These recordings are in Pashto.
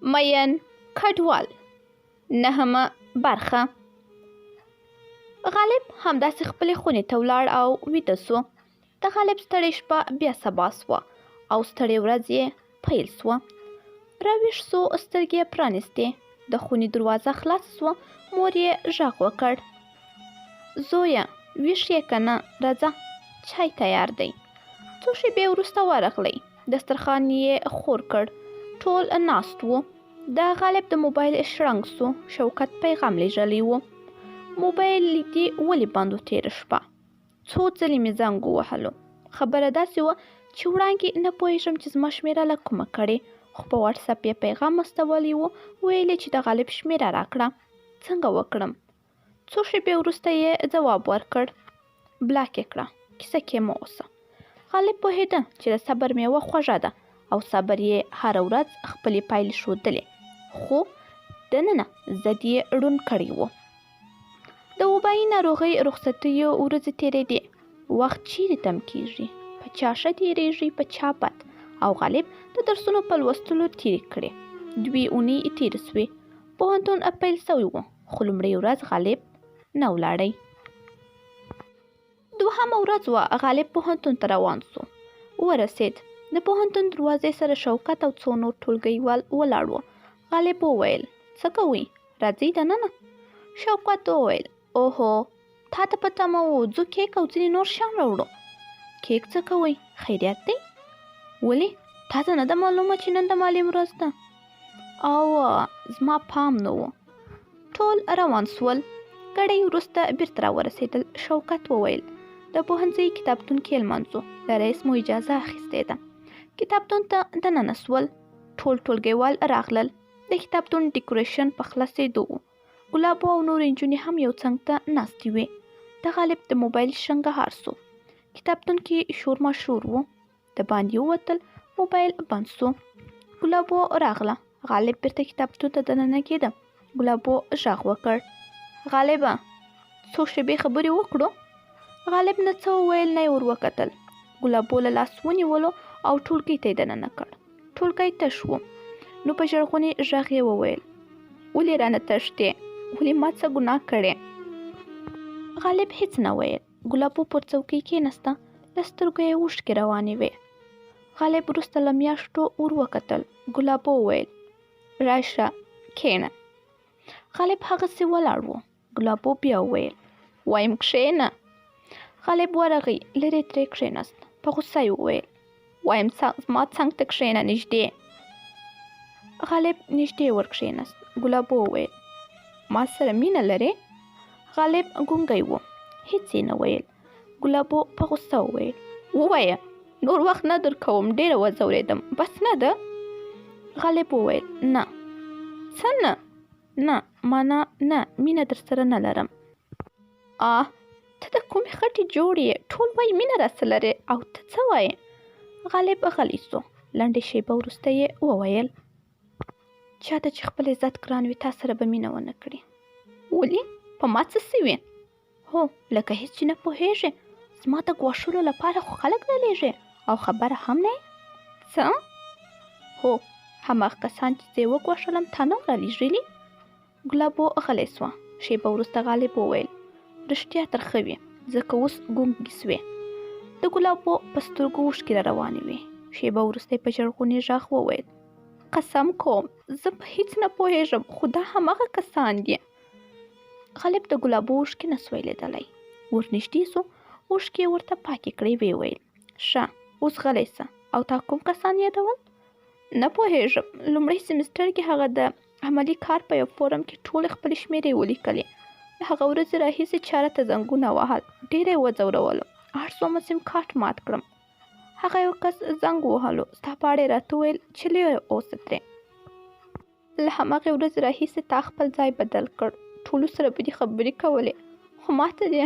میین کډوال نهمه برخه. غالب همداسې خپلې خونې ته ولاړ او ویده سو. د غالب ستړې شپه بیا سبا سوه او ستړې ورځ یې پیل سوه. راویښ سو، سترګې یې پرانیستې، د خونې دروازه خلاصه سوه، مور یې غږ وکړ: زویه ویښ یې که نه، راځه چای تیار دی. څو شېبې وروسته ورغلی، دسترخوان یې خور کړ، ټول ناست وو. د غالب د موبایل شرنګ سو، شوکت پیغام لیږلی و: موبایل دې ولې بند و تېره شپه؟ څو ځلې مې زنګ ووهلو. خبره داسې وه چې وړانګې نه پوهېږم چې زما شمېره له کومه کړې، خو په واټساپ یې پیغام استولی و، ویل یې چې د غالب شمېره راکړه، څنګه وکړم؟ څو شېبې وروسته یې ځواب ورکړ: بلاک یې کړه، کیسه کې مه اوسه. غالب پوهېده چې د صبر مېوه خوږه ده او صبر یې هره ورځ خپلې پایلې ښودلې، خو دننه ضد یې ړوند کړی و. د وبایي ناروغۍ رخصتیو ورځې تېرېدې، وخت چیرې تم کېږي، په چا ښه تېرېږي په چا بد، او غالب د درسونو په لوستلو تېرې کړې. دوې اونۍ تېرې سوې، پوهنتون پیل سوی و، خو لومړۍ ورځ غالب نه ولاړی. دوهمه ورځ وه، غالب پوهنتون ته روان سو. ورسېد، د پوهنتون دروازې سره شوکت او څو نور ټولګیوال ولاړ وو. غالب وویل: څه کوئ، راځئ دننه. شوکت وویل: اوهو، تا ته په تمه وو، ځو کیک او ځینې نور شیان راوړو. کیک څه کوئ، خیریت دی؟ ولې تا ته نه ده معلومه چې نن د معلم ورځ ده؟ او زما پام نه و. ټول روان سول. ګړی وروسته بیرته راورسېدل. شوکت وویل: د پوهنځي کتابتون کې لمانځو، له رئیس مو اجازه اخیستې ده. کتابتون ته دننه سول، ټول ټولګیوال راغلل. د کتابتون ډیکوریشن په خلاصېدو و. ګلابو او نورې نجونې هم یو څنګ ته ناستې وې. د غالب د موبایل شرنګهار سو. کتابتون کې شور ماشور و. د باندې ووتل، موبایل بند سو. ګلابو راغله، غالب بیرته کتابتون ته دننه کېده. ګلابو غږ وکړ: غالبه څو شېبې خبرې وکړو؟ غالب نه څه وویل نه یې ور وکتل. ګلابو له لاس ونیولو او ټولګي ته یې دننه کړ. ټولګی تش و، نو په ژړغوني غږ یې وویل: ولې رانه تښتې؟ ولې ما څه ګناه کړې؟ غالب هیڅ نه ویل. ګلابو پر څوکۍ کېناسته، له سترګو یې اوښکې روانې وې. غالب وروسته له میاشتو ور وکتل. ګلابو وویل: راشه کښېنه. غالب هغسې ولاړ و. ګلابو بیا وویل: وایم کښېنه. غالب ورغی، لرې ترې کښېناست. په غوسه یې وویل: وایم زما څنګ ته کښېنه، نږدې. غالب نږدې ور کښېناست. ګلابو وویل: ما سره مینه لرې؟ غالب ګونګی و، هیڅ یې نه ویل. ګلابو په غوسه وویل: ووایه، نور وخت نه درکوم، ډېره وځورېدم، بس نه ده؟ غالب وویل: نه. څه نه؟ نه، مانا نه، مینه درسره نه لرم. آه، ته د کومې خټې جوړ یې، ټول وایي مینه راسره لرې او ته څه وایې؟ غالب غلی سو. لنډه شېبه وروسته یې وویل: چاته چې خپل عزت ګران وي، تا سره به مینه ونه کړي. ولې؟ په ما څه سوي؟ هو، لکه هیڅ چې نه پوهېږې، زما د ګواښلو لپاره خو خلک رالېږې او خبره هم نه یې؟ څه؟ هو، هماغه کسان چې زه یې وګواښلم تا نه وو رالېږلي؟ ګلابو غلې سوه. شېبه وروسته غالب وویل: رښتیا ترخه وي، ځکه اوس ګونګې سوې. د ګلابو په سترګو اوښکې را روانې وې. شېبه وروسته یې په ژړغوني غږ وویل: قسم کوم، زه په هیڅ نه پوهېږم، خو دا هماغه کسان دي. غالب د ګلابو اوښکې نه سوای لیدلی. ورنږدې سو، اوښکې یې ورته پاکې کړې، ویې ویل: ښه، اوس غلی سه. او تا کوم کسان یادول؟ نه پوهېږم. لومړی سمسټر کې هغه د عملي کار په یو فورم کې ټولې خپلې شمېرې ولیکلې. له هغه ورځې راهیسې چا راته زنګونه وهل، ډېره یې وځورولم، اړ سوم سیم کارت مات کړم. هغه یو کس زنګ ووهلو، ستا په اړه یې راته وویل چې لرې اوسه ترې. له هماغې ورځې راهیسې تا خپل ځای بدل کړ، ټولو سره به دې خبرې کولې، خو ماته دې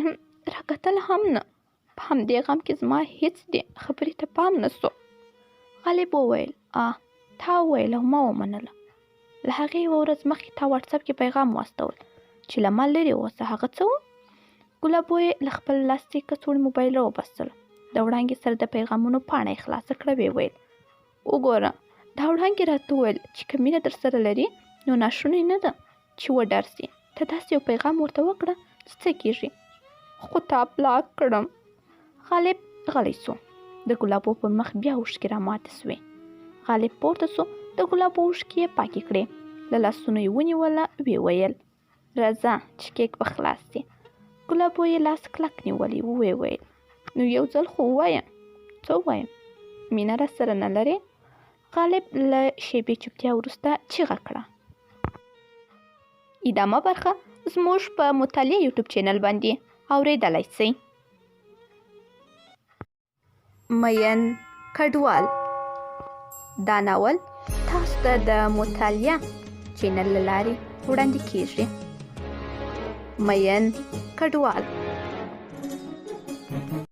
راکتل هم نه. په همدې غم کې زما هیڅ دې خبرې ته پام نه سو. غالب وویل: آه، تا وویل او ما ومنله. له هغې یوه ورځ مخکې تا واټساپ کې پیغام واستول چې له ما لرې اوسه، هغه څه و؟ ګلابو یې له خپل لاستي کڅوړې موبایل راوباسلو. د وړانګې سره د پیغامونو پاڼه یې خلاصه کړه، ویې ویل: وګوره، دا وړانګې راته وویل چې که مینه درسره لري نو ناشونې نه ده چې وډار سي. ته داسې یو پیغام ورته وکړه چې څه کېږي. خو تا بلاک کړم. غالب غلی سو. د ګلابو پر مخ بیا اوښکې راماتې سوې. غالب پورته سو، د ګلابو اوښکې یې پاکې کړې. له لاسونو یې ونیوله، ویې ویل. راځه چې کیک به خلاص سي. ګلابو یې لاس کلک نیولی و، ویې ویل. نو یو ځل خو ووایه. څه ووایم؟ مینه راسره نه لرې؟ غالب له شېبې چوپتیا وروسته چیغه کړه. ادامه برخه زموږ په مطالعه یوټیوب چینل باندې اورېدلی سئ. مین کډوال دا ناول تاسو ته د مطالعه چینل له لارې وړاندې کیږي. مین کډوال.